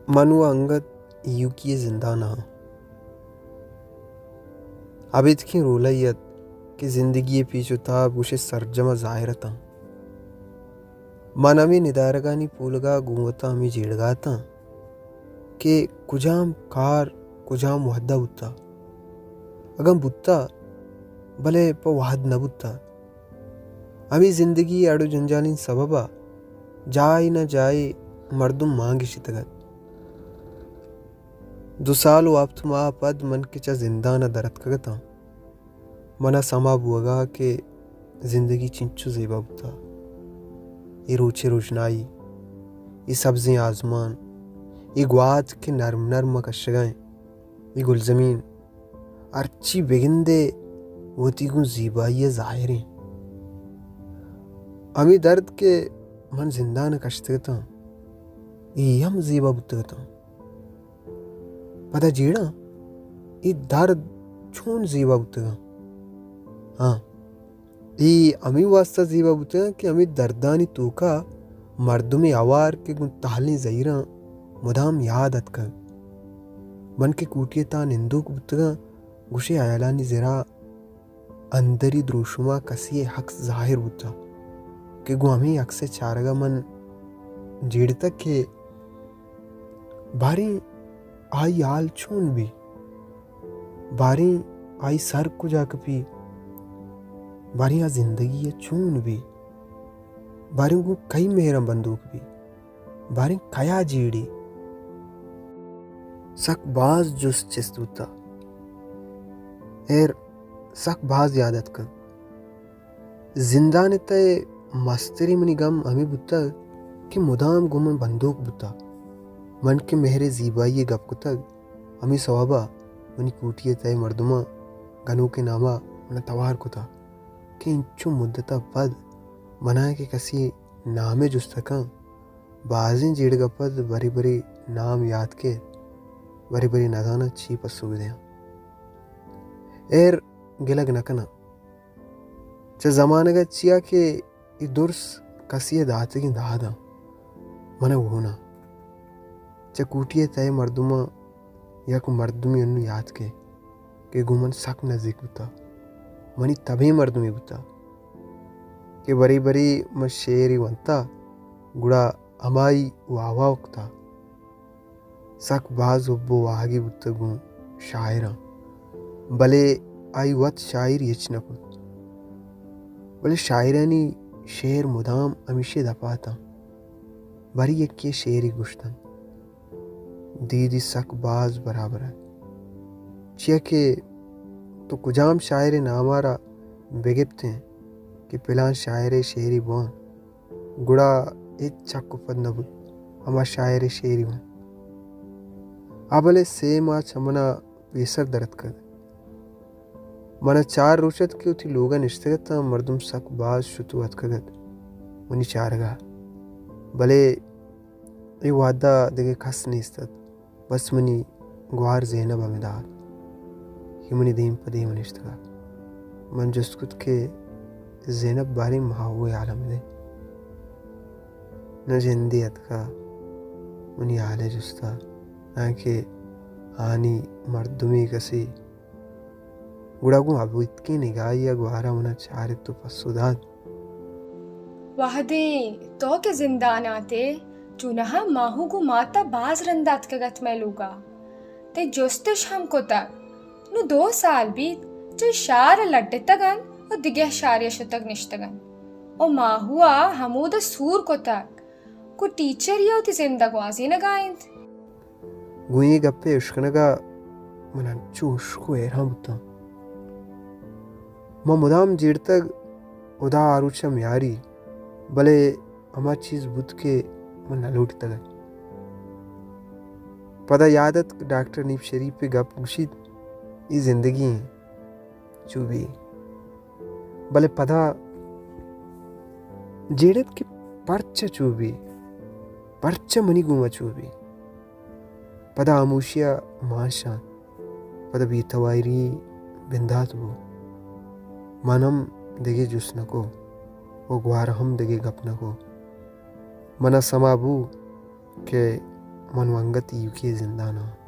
من و انگت یوکی ءِ زندان ءَ آں۔ ابیتکیں رولے ات کہ زندگی ءِ پیچ و تاب گوشے سرجم ءَ ظاہر اتاں۔ من ہمے ندارگانی پولگا گوں وتا ہمے جیڑگا اتاں کہ کجام کار کجام وہدا بوتا۔ اگاں بوتا، بلے پہ وہد نہ بوتا۔ ہمے زندگی ءِ اڑ و جنجالیں سببا جاہے نہ جاہے مردم مان گشتگ ات۔ دو سال و ہپت ماہ پد من کہ چہ زندان ءَ در اتکگ اتاں، منا سما بوہگا کہ زندگی چنچو زیبا بوتا۔ اے روچ ءِ روژنائی، اے سبزیں آزمان، اے گوات کہ نرم نرم ءَ کشگا انت، اے گلزمین، ہرچی بگندے وتی گوں زیبائی ءَ ظاہر انت۔ ہمے درد کہ من زندان ءَ کشتگ اتاں، اے ہم زیبا بوتگ اتاں۔ پدا جیڑاں اے درد چون زیبا بوتگاں؟ ہاں، اے ہمے واسطہ زیبا بوتگاں کہ ہمے دردانی توکا مردمے ہوار کہ گوں تہلیں زہیراں مدام یاد اتکگ۔ من کہ کوٹی ءِ تہا نندوک بوتگاں، گوشے ہیالانی زرا اندری دروشما کسے ءِ عکس ظاہر بوتگ کہ گوں ہمے عکس ءِ چارگا من جیڑتگ کہ باریں آئی حال چون بی، باریں آئی سر کجا کپی، باریں آ زندگی ءَ چون بی، باریں گوں کئی مہراں بندوک بی، باریں کیا جیڑی۔ سک باز جست چست بوتا، ایر سک باز یاد اتکگ۔ زندان ءِ تہ ءَ مستریں منی گم ہمے بوتگ کہ مدام گوں من بندوک بوتا۔ من کہ مہر ءِ زیبائی ءِ گپ کتگ، ہمے سوبا منی کوٹی ءِ تہ ءِ مردماں گنوک ءِ ناما منا توار کتا کہ انچو مدت ءَ پد منا کہ کسے نام ءِ جست ءَ کن، بازیں جیڑگ ءَ پد برے برے نام یات کیت، برے برے نزاناں چی پسو بدیاں۔ ایر گلگ نہ کناں۔ چہ زمانگ ءَ چیا کہ اے درس کسے ءَ داتگیں داداں، من ءَ گون آں۔ چہ کوٹی ءِ تہ ءِ مردماں یک مردمے انوں یات کئے کہ گوں من سک نزیک بوتا، منی تبیں مردمے بوتا کہ برے برے من شعرے ونتا، گڑا ہمائی واہ واہ کتا۔ سک باز حب و واہگی بوتگ گوں شاعراں، بلے آئی وت شاعری ہچ نہ کت، بلے شاعرانی شعر مدام ہمیشی دپا اتاں۔ برے یکے شعرے گوشتن، دیدی سک باز برابر ات، چیا کہ تو کجام شاعر ءِ نام ءَ را بگپتیں کہ پلان شاعر ءِ شعرے بوان، گڑا ہچ چک و پد نہ بوت، ہما شاعر ءِ شعری من۔ آ بلے سے ماہ چہ من ءَ پیسر در اتکگ۔ من ءَ چار روچ ات کہ وتی لوگ ءَ نشتگ اتاں، مردم سک باز شت و اتکگ ات منی چارگ ءَ، بلے اے وہد ءَ دگہ کس نیست ات۔ بس منی گوار زینب ہمدا ات کہ منی دیم پہ دیم نشتگ ات۔ من جست کت کہ زینب، باریں ماہو ءِ حال ءَ مدے۔ نہ جندے اتکا منی حال ءِ جستا، نہ کہ آنی مردمے کسے۔ گڑا گوں ابیتکیں نگاہے ءَ گوار ءَ من ءَ چارت و پسو دات۔ وہدے تو کہ زندان ءَ ات ئے، چوناہا ماہو گوں مات ءَ باز رند ءَ اتکگ ات مئے لوگ ءَ۔ تئی جست اش ہم کتگ۔ نوں دو سال بیت، چہ شہر ءَ لڈتگ انت و دگہ شہرے ءَ شتگ نشتگ انت۔ و ماہو ءَ ہمود ءَ سور کتگ۔ گوں ٹیچری ءَ وتی زند ءَ گوازینگ ءَ انت۔ گوں اے گپ ءِ اشکنگ ءَ من انچو ہشک و حیران بوتاں۔ من مدام جیڑتگ، ہدا آ روچ ءَ میاری، بلے ہما چیز بوت کہ من نہ لوٹتگ ات۔ پدا یاد ات کہ ڈاکٹر حنیف شریف ءِ گپ، گوشیت، اے زندگی انت، چو بی۔ بلے پدا جیڑت کہ پرچا چو بی، پرچا منی گوما چو بی۔ پدا ہاموشی ءَ مان شانت، پدا بے تواری بندات بو۔ من ہم دگہ جست نہ کو و گوار ہم دگہ گپ نہ کو۔ من ءَ سما بو کہ من و انگت ایوکی زندان آں۔